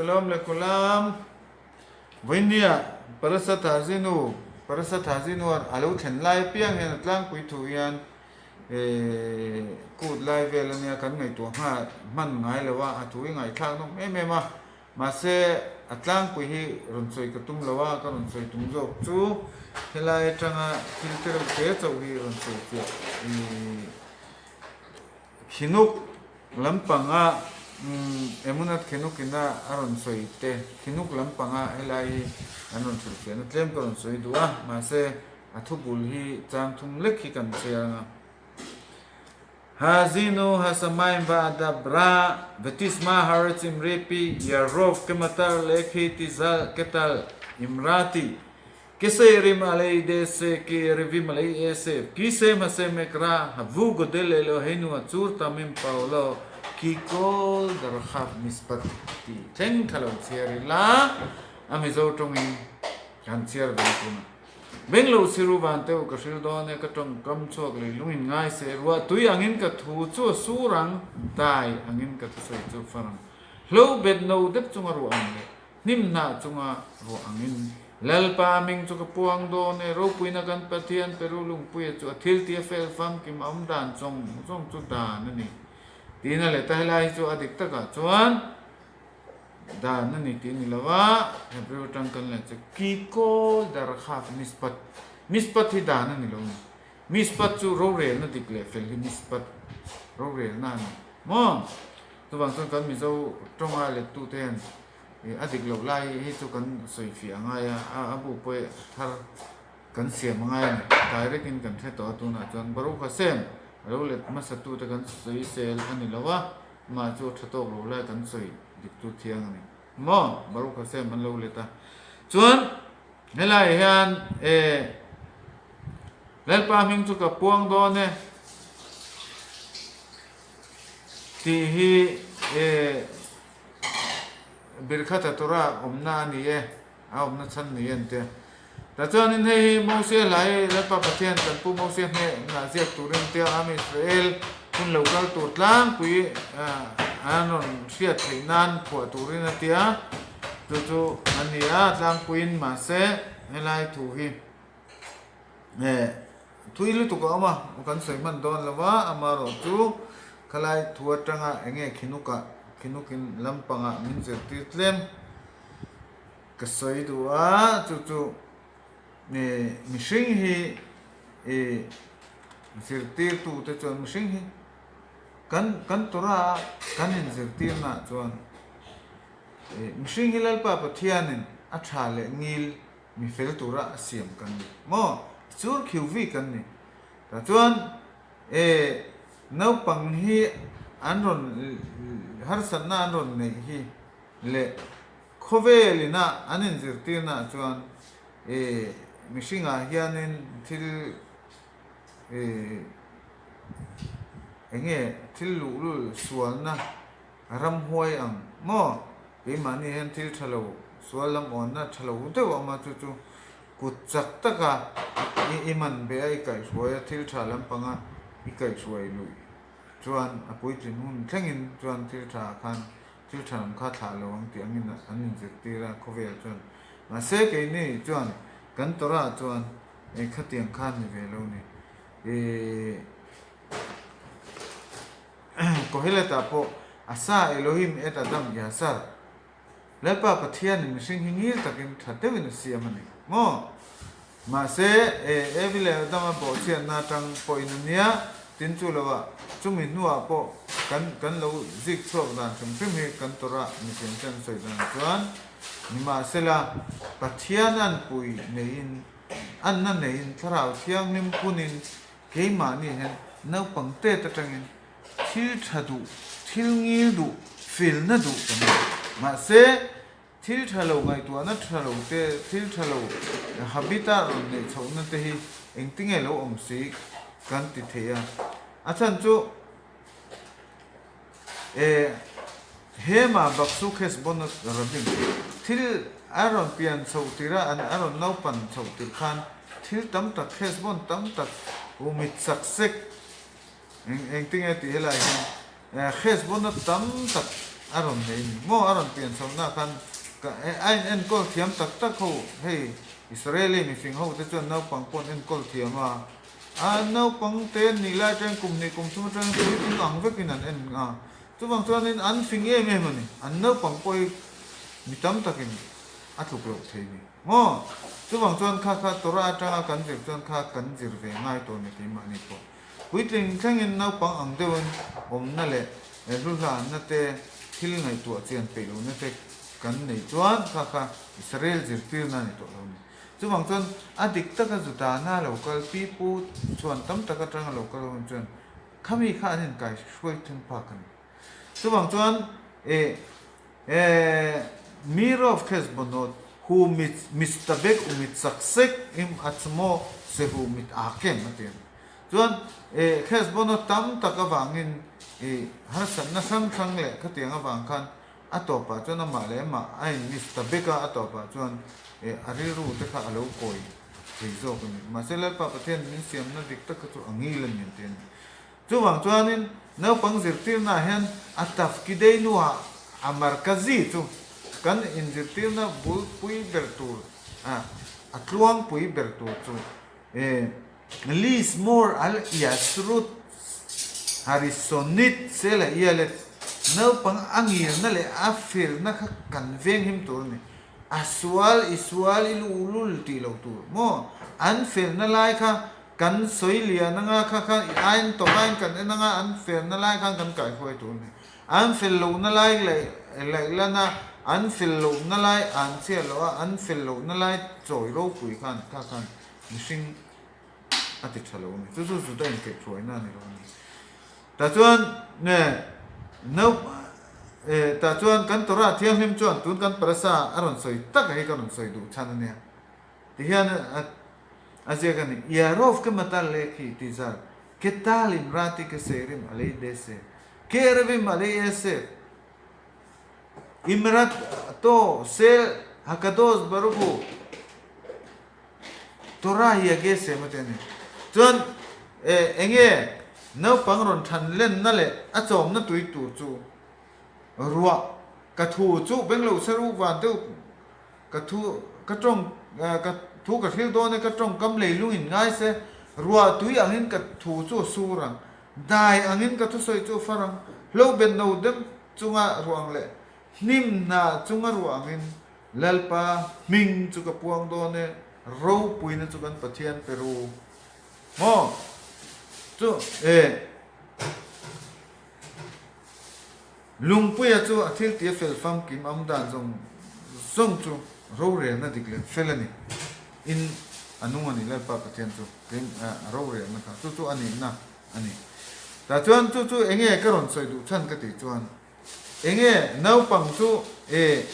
Shalom lekulam. Vawinia Parasatha Zinu, Parasatha Zinuar a lo thlen lai apiang hian a tlangpui thu hian kut lai vel ania kan ngaihtuah nghal hman ngai lo a, a thu hi ngaihthlak nawm em em a. Mahse a tlangpui hi rawn sawi ka tum lo a, ka rawn sawi tum zawk chu helai atanga thil te reuh te chauh hi rawn sawi fiah Khinuk lampanga Emunat Khinuk ina a rawn sawi te, Khinuk lampanga helai hi an rawn hrilhfiahna tlem ka rawn sawi duh a, mahse a thubul hi chang thum lek hi kan chhiar ang a. Hazinu hasamayim va'adabra vetisma haaretz imri pi yarov kematar lekhi tizal ketal imrati keseirim alei dese ki rivim alei esef ki sem hasem ekra havu godel Eloheinu atsur tamim paulo ki kol darkhav mispat tih thleng kha lo chhiar ila a Mizo tawngin kan chhiar ve tun a. Beng lo siru van teuh ka hril dawn e, ka tawngkam chhuak lei lungin ngai se, ruah tui angin ka thu chu a sur ang, dai angin ka thusawi chu a far ang. Hlo bet no dep chunga ruah ang leh hnim hnah chunga ruah angin Lalpa hming chu ka puang dawn e, ropuina kan Pathian Peru lungpuia chu a thil ti a fel famkim a awm dan zawng zawng chu dan a ni. Tiin a let a, helai hi chu a dik takah chuan Dan a ni tih a ni lo a, Hebrew atang kan leh chu ki kol darkhav mishpat. Mishpat hi dan a ni lo a ni. Mishpat chu rorelna dik leh fel hi mishpat, rorelna a ni maw? Chuvang chuan kan Mizo tawnga lettute hian a dik loh lai hi chu kan sawi fiah a ngai a, a bu pawh thar kan siam a ngai a ni. Direct in kan hre tawh a tunah chuan Baruch Hashem lo let hmasatute kan sawi sel a ni lo a. Mah chu tha tawk lo lai kan sawi dik chu thiang a ni maw? Baruch Hashem an lo let a. Chuan helai hian e Lalpa hming chu ka puang dawn e tih hi e Birkhat Torah awmna a ni e. A awmna chhan ni en te. Tah chuanin hei hi Mosia hla hi Lalpa Pathian kan pu Mosia hnehna ziak turin tia Am Israel hun lo kal tur tlangpui an rawn hriat theih nan phuah turin a tia. Chu chu a ni a, tlangpuiin mahse helai thu hi thui lutuk a awm a, kan sawi hman dawn lo va, amaherawh chu khalai thu atanga enge khinukah khinukin lampangah min zirtir tlem. Ka sawi duh a, chu chu mihring hi i zirtirtute chuan mihring hi kan kan Torah a kan inzirtirnaah chuan mihring hi Lalpa Pathianin a tha leh ngil mi fel tura a siam kan ni maw? Chur khiu vi kan ni. Tah chuan naupang hi an rawn harsatna an rawn neih hi leh Khawvel ina an inzirtirnaah chuan i mihringah hianin thil i eng nge thil luhlul sualna ramhuai ang maw? Keimahni hian thil tha lo sual lam awnna tha lo deuh a awm a, chu chu kut chak taka i i man be a i kaihhruai a, thil tha lampanga i kaihhruai luih chuan a puitlin hun thlengin chuan thil tha khan Thil tha lam kha thlah lo ang tih angin an inzirtir a khawvel chuan. Mahse keini chuan kan Torah chuan eng khatiang kha ni ve lo ni. Ih Koheletah pawh Asa Elohim et Adam Yasar Lalpa Pathianin mihring hi ngil takin tha deuhin a siam a ni maw? Mahse, Evi leh Adama bawhchhiatna atang pawhin a nia, tin chu lovah chumi hnuah pawh kan kan lo zik chhuak dan hrim hrim hi kan Torah misiamte an sawi dan chuan nimahsela Pathian an pui neiin anna neiin Thlarau Thianghlim punin keimahni hian naupang tet atangin thil tha duh, thil ngil duh, felna duh kan ni. Mahse, Thil tha lo ngaihtuahna tha lo te, thil tha lo habit a rawn neih chhohna te hi engtinge lo awm si kan ti thei a. A chhan chu e hema Baksu Khesbon Rabin thil a rawn pian chhoh tir a, a rawn naupan chhoh tir khan thil tam tak Khesbon tam tak umit sak sek Eng engtinge tih helai hian Heshbon-a tam tak a rawn nei ni maw? A rawn pian chhohna khan ka a in enkawl thiam tak tak ho hei Israeli mifing ho te chuan naupang pawh an enkawl thiam a, a naupang te an nih lai atangin kum hnih kum thum atangin puitling ang vekin an en a, chuvang chuanin an fing em em a ni, an naupang pawh hi mi tam takin a tluk loh thei ni maw? Chuvang chuan kha kha Torah atanga kan zir chuan kha kan zir ve ngai tawh ni keimahni pawh. Puitling thlengin naupang ang deuhin awmna leh hluhlanna te, thil ngaihtuah chian peih lohna te kan neih chuan kha kha Israel zirtirna a ni tawh lo a ni. Chuvang chuan a dik taka Judana lo kal, pi pu chhuan tam tak atanga lo kal hun chuan khami kha an inkai hruai thung phak a ni. Chuvang chuan eh eh Mirov Khesbonot hu mistabek umitsaksek im atzmo sehu mit akem a ti a ni. Chuan eh Khesbona tam tak avangin eh harsatna hrang hrang leh khatiang avang khan a tawpah chuan amah leh amah a in miss ta bek a, a tawpah chuan eh a rilru te kha a lo kawi thei zawk a ni. Mahse Lalpa Pathian min siamna dik tak kha chu a ngil a ni an ti a ni. Chuvang chuanin naupang zirtirnaah hian a tafkidei nuah a markazi chu kan inzirtirna bulpui ber tur a a tluangpui ber tur chu eh Lismore al Yasrut Harisonit Sela Ialet naupang a ngirna leh a firna kha kan veng him tur a ni. A sual i sual i luhlul tih lo tur maw? An felna lai kha kan sawi lian anga kha kha i ain tawp ain kan en anga an felna lai khan kan kaihruai tur a ni. An fel lohna lai laih lana an fel lohna lai an chhiat loh a, an fel lohna lai chawi ropui khan kha khan mihring a ti tha lo a ni. Chu chu Juda inkaihhruaina a ni lo a ni. Tah chuan nge no eh tah chuan kan Torah thianghlim chuan tun kan parasa a rawn sawi tak a hi ka rawn sawi duh chhan a nia. Tihian a a ziak a ni, Yarov ke matal lekhi tih zar ke tal imrati ke seirim alei dese ke erevim alei esef imrat to sel hakados baruch hu Torah hi a ge sem a ti a ni. Chuan eh eng nge naupang rawn than lenna leh a chawmna tui tur chu ruah ka thu chu beng lo se ru van deuh ka thu ka tawng ka thu ka hril dawn e ka tawngkam leilung in ngai se ruah tui angin ka thu chu a sur ang dai angin ka thusawi chu a far ang hlo ben no dem chunga ruang leh hnim hna chunga ruah angin Lalpa hming chu ka puang dawn e, ropuina chu kan Pathian pe ru maw? Chu e Lungpuia chu a thil tih a fel famkim am dan zawng zawng chu rorelna dik leh fel a ni. In a nung a ni Lalpa Pathian chu keim rorelna kha chu chu a nihna a ni. Tah chuan chu chu enge ka rawn sawi duh chhan ka tih chuan Enge naupang chu e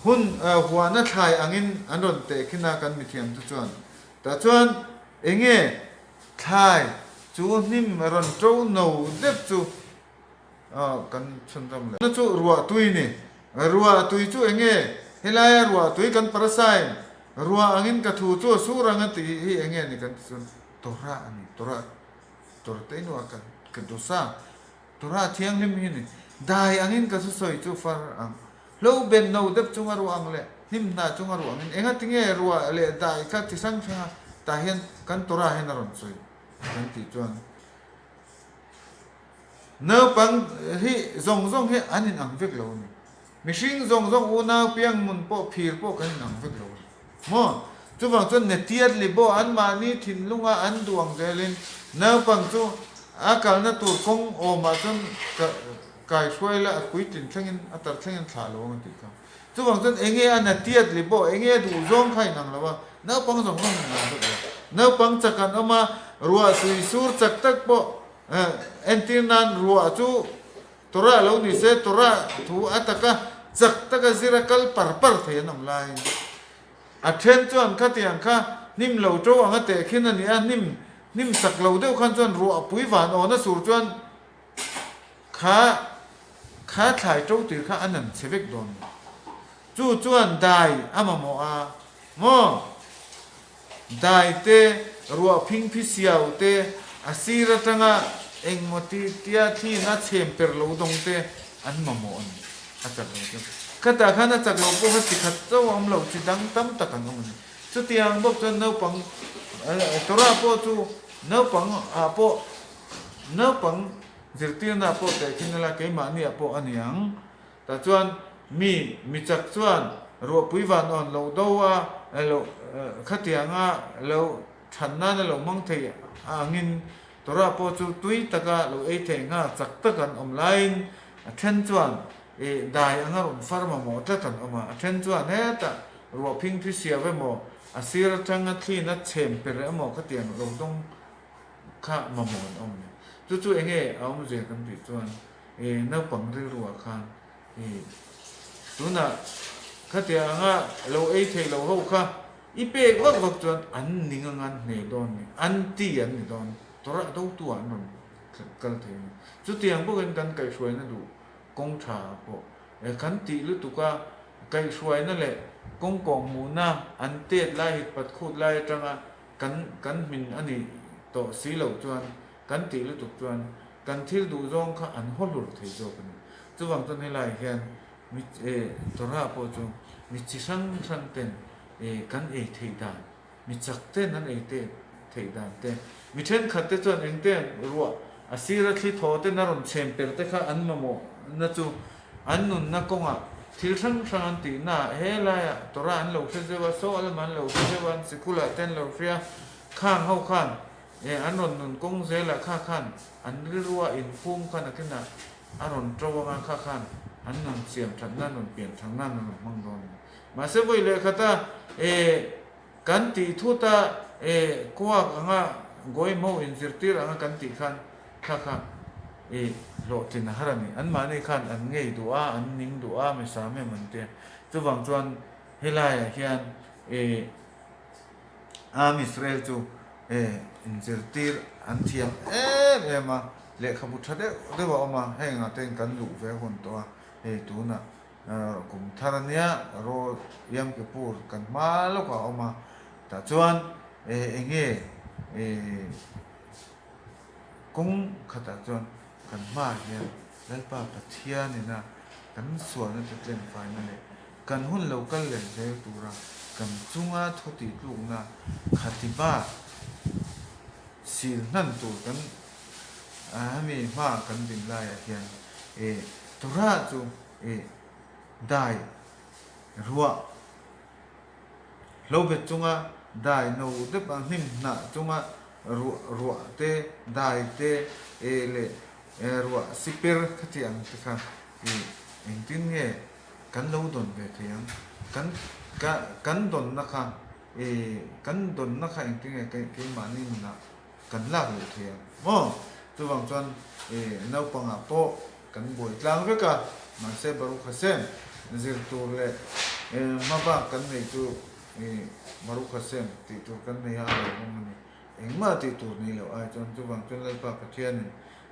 hun huana thlai angin an rawn teh khin a kan mithiam te chuan. Tah chuan enge thlai chu hnim rawn to no deuh chu kan chhunzawm leh. Na chu ruah tui ni. Ruah tui chu enge helaia ruah tui kan parasain ruah angin ka thu chu a sur ang a tih hi enge ni kan ti chuan Torah a ni. Torah Torah te inua ka dosa. Torah thianghlim hi ni. Dai angin ka thusawi chu far ang. Hlo ben no deuh chunga ruah ang leh hnim hna chunga ruah angin enga tinge ruah leh dai kha chi hrang hranga tah hian kan Torah hian a rawn sawi kan tih chuan naupang hi zawng zawng hi an inang vek lo a ni. Mihring zawng zawng unau piang hmun pawh phir pawh kan inang vek lo a ni. Maw? Chuvang chuan Netiat Libo anmahni thinlunga an duh ang zelin naupang chu a kalna tur kawng awmah chuan kai hruai la a puitlin thlengin a tar thlengin thlah lo ang a tih kha. Chuvang chuan enge a Netiat Libo enge a duh zawng kha inang lo a, naupang zawng zawng inang vek lo. Naupang chak an awm a, ruah tui sur chak tak pawh entir nan ruah chu Torah lo ni se, Torah thu a taka chak taka zira kal par par thei an awm laiin a then chuan khatiang kha hnim lo to anga teh khin a ni a, hnim hnim chak lo deuh khan chuan ruah pui van awn a sur chuan kha kha thlai to tir kha a nan chhe vek dawn lo. Chu chuan dai a mamawh a maw? Dai te, ruah phingphi siau te, a sir atanga engmaw ti tia thlin a chhem per lo dawng te an mamawh a ni. A chak lo chu. Khatah khan a chak lo pawh kha chi khat chauh a awm lo, chi dang tam tak an awm a ni. Chutiang bawk chuan naupang Torah pawh chu naupang ah pawh naupang zirtirna ah pawh tehkhin ila keimahni ah pawh a ni ang. Tah chuan mi mi chak chuan ruahpui van awn lo do a lo khatianga lo than nana lo hmang thei a angin Torah pawh chu tui taka lo ei thei nghal chak tak an awm laiin a then chuan ih dai anga rawn far mamawh tlat an awm a, a then chuan hetah ruah phing thi siau emaw a sir atanga thlin a chhem per emaw khatiang lo dawng kha mamawh an awm a ni. Chu chu enge a awmzia kan tih chuan ih naupang rilruah khan ih tunah khatiang anga lo ei thei lo ho kha I pek vak vak chuan an ning anga an hne dawn ni, an ti an ni dawn, tawrh a dotu ah an rawn kal thei a ni. Chutiang bawkin kan kaihhruaina duh kawng tha pawh kan tih lutuk a, kaihhruaina leh kawng kawhhmuhna an tet lai hit pat khut lai atanga kan kan hmin a nih tawh si loh chuan kan tih lutuk chuan kan thil duh zawng kha an haw hlur thei zawk a ni. Chuvang chuan helai hian Mi Torah pawh chu mi chi hrang hrang ten kan ei theih dan, mi chak ten an ei theih dan te, mi thenkhat te chuan eng te ruah a sira thli thaw ten a rawn chhem per te kha an mamawh na chu an nunna kawngah thil hrang hrang an tih na ah he laiah Torah an lo hre zeuh a, saw lamah an lo hre zeuh a, an sikulah te an lo hria, khang ho khan an rawn nun kawng zelah kha khan an rilrua inphum khan a kinah A rawn to anga kha khan an nun siam that nan rawn pian thang nan an rawn hmang dawn a ni. Mahse vawi leh khata e kan tih thut a e kuak anga gawihmo inzirtir anga kan tih khan kha kha e hlawhtlin a har a ni. Anmahni khan an ngei duh a, an ning duh a, misam em an tia. Chuvang chuan helaiah hian e Am Israel chu e inzirtir an thiam em em a, lehkhabu tha deuh deuh a awm a, heng ah te kan luh ve hun tawh a, hei tunah kum thar ania Ro Yom Kippur kan hma lawkah a awm a, tah chuan e eng nge e kawng khatah chuan kan hmaah hian Lalpa Pathianina kan sualna te tlem faina leh Kan hun lo kal leh zel tura kan chunga thu tih tlukna khatiba sil hnan tur kan hemi hma kan din laiah hian ih Torah chu ih dai ruah hlobet chunga dai no dep a hnim hnah chunga ruah ruah te dai te eh leh ruah siper khati ang te kha ih engtin nge Kan lo dawn ve thei ang. Kan ka kan dawnna kha i kan dawnna kha engtin nge keimahni nunah kan lak luh thei ang maw? Chuvang chuan i naupangah pawh kan buai tlang vek a, mahse Baruch Hashem zir tur leh hma bak kan nei chu i Baruch Hashem tih tur kan nei a a lo awm a ni. Engmah tih tur nei loh ai chuan chuvang chuan Lalpa Pathianin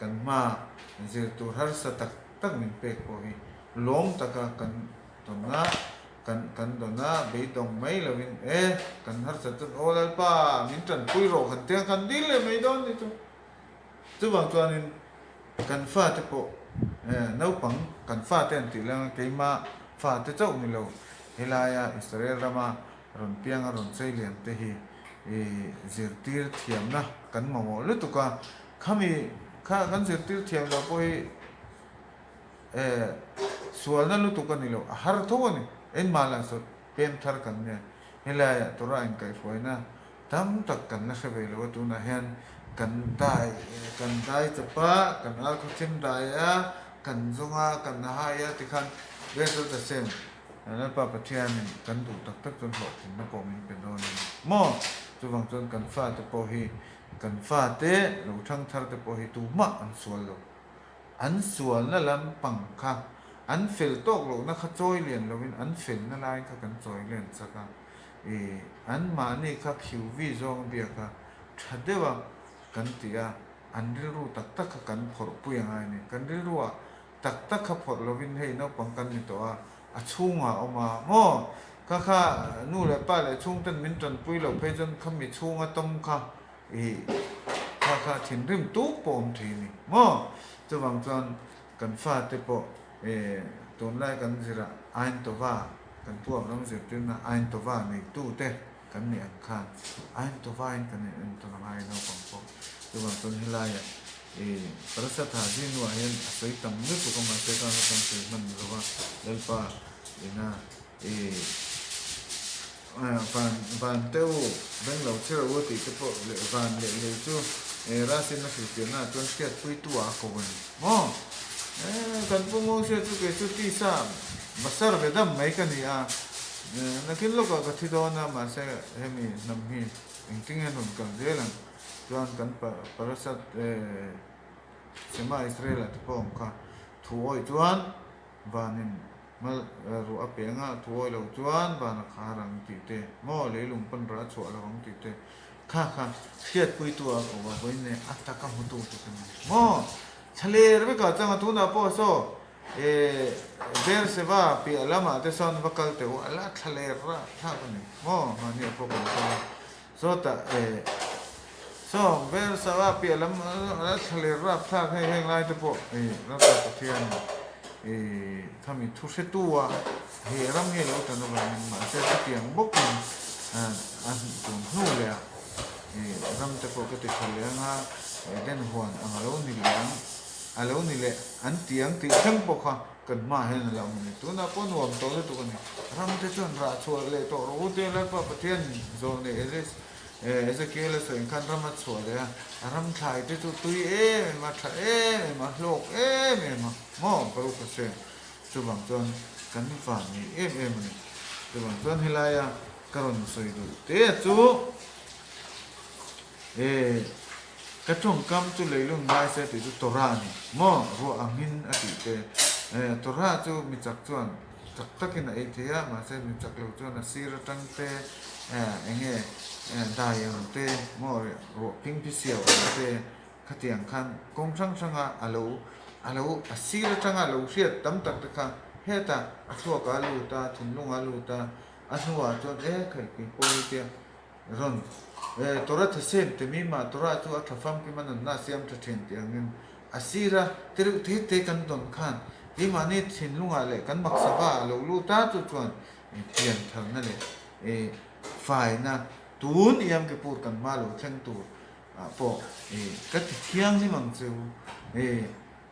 kan hma zir tur harsa tak tak min pek pawh hi lawm taka kan dawn a, kan kan dawn a, beidawng mai lovin e, kan harsat chuan aw Lalpa min tanpui rawh kan tia kan dil leh mai dawn ni chu. Chuvang chuanin kan fate pawh e naupang kan fate an tih langa keima fate chauh ni lo helaia Israel rama rawn pianga rawn chei lian te hi i zirtir thiamna kan mamawh lutuk a, khami kha kan zirtir thiam loh pawh hi Eh, sualna lutuk a ni lo, a har tho a ni. Engmah lah saw pem thar kan nia, helaiah Torah inkaihhruaina tam tak kan la hre ve lo a, tunah hian kan dai, kan dai chawp a, kan al khawthim dai a, kan zawng a, kan hai a tikhan Bezel Tasem, Lalpa Pathianin kan duh tak tak chuan hlawhtlinna pawh min pe dawn a ni maw? Chuvang chuan kan fate pawh hi, kan fate lo thang thar te pawh hi tumah an sual lo. An sualna lampang kha an fel tawk lohna kha chawi lian loin an felna lai kha kan chawi lian chak a, ih anmahni kha khiuvi zawng a biak a, tha deuh a kan ti a, an rilru tak tak kha kan phawrh pui a ngai a ni. Kan rilruah tak tak kha phawrh lovin hei naupang kan ni tawh a, a chhungah a awm a maw? Kha kha nu leh pa leh chhungten min tanpui loh phei chuan khami chhunga tawm kha I kha kha thinrim tuk pawh awm thei a ni maw? Chuvang chuan kan fate pawh e Tunlai kan zirah Ain Tova, kan Pu Avram zirtirna Ain Tova neitute kan nih ang khan Ain Tova-in kan in entawn a ngai naupang pawh. Chuvang chuan helaiah i Parasatha Zinuah hian a sawi tam lutuk a, mahse khan a kan sawi hman lo va, Lalpa ina i van van te u beng lo chhe rawh u tih te pawh leh van leh lei chu Rasin a hrilhfiahna ah chuan hriatpuitu ah a ko a ni maw? Kan pu Moses chu kei chu tisa basar ve dam mai ka ni a, nakin lawkah ka thi dawn a, mahse hemi hnam hi engtin nge rawn kal zel ang chuan kan parasat Shema Israel-a te pawh awm kha thu awih chuan vanin Mal ruah a peng a, thuawi lo chuan van a khar ang tih te, maw leilung pawn rah a chhuah lo ang tih te, kha kha hriatpuitu a ko a, vawiin leh a taka hmutu te ka ni. Maw thlaler vekah changa tunah pawh saw eh Beerseva piah lamah te sawn va kal teh u, a la thlaler rah thlak a ni. Maw mahni ah pawh kan kal a, sawtah eh saw Beerseva piah lam a la thlaler rah thlak hei heng lai te pawh eh Lalpa Pathian eh. Khami thu hretu a he ram hi a lo tan avangin mahse chutiang bawkin a tun hnu leh a ram te pawh ka ti tha leh ang a, Eden huan ang a lo ni leh ang, a lo ni leh an ti ang tih thleng pawh kha kan hmaah hian a lo awm a ni. Tunah pawh nuam tawh lutuk a ni. Ram te chuan rah chhuah leh tawh rawh u te Lalpa Pathian zawh nei Ezekiel a sawi khan ram a chhuah leh a, a ram thlai te chu tui em em a, tha em em a, hlawk em em a, maw Baruch Hashem, chuvang chuan kan van nei em em a ni. Chuvang chuan helaia ka rawn sawi duh te chu e ka tawngkam chu leilung ngai se tih chu Torah a ni maw, ruah angin a tih te, e Torah chu mi chak chuan Chak takin a ei thei a, mahse mi chak lo chuan a sir atang te eng nge dai ang te maw ruah phing phi siau ang te khatiang khan kawng hrang hranga a lo a lo a sir atanga a lo hriat tam tak te kha hetah a thluak a lut a thinlung a lut a a hnuah chuan e khaih kei pawh hi tia rawn Torah thasem te mi mah Torah chu a tha famkim a nunna a siam tha thin tih angin A sira te reuh te te kan dawn khan keimahni thinlungah leh kan maksava a lo lut a, chu chuan pian tharna leh faina tun Yom Kippur kan hma lo thleng tur ah pawh ka ti thianghlim ang che u.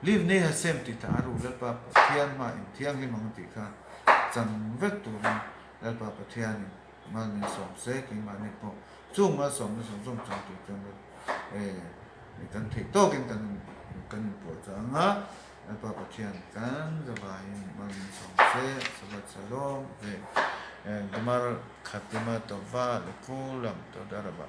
Livnei Hashem tih tha a ru Lalpa Pathian hma in thianghlim ang tih kha chan vek turin Lalpa Pathianin mal min sawm se keimahni pawh chung malsawmna zawng zawng chang tur chuan Kan theih tawkin kan kan inpuah chah ang a, Lalpa Pathian kan zavaiin mal min sawm se, Shabbat Shalom ve Gmar Khatima Tova Lekulam Toda Rabba.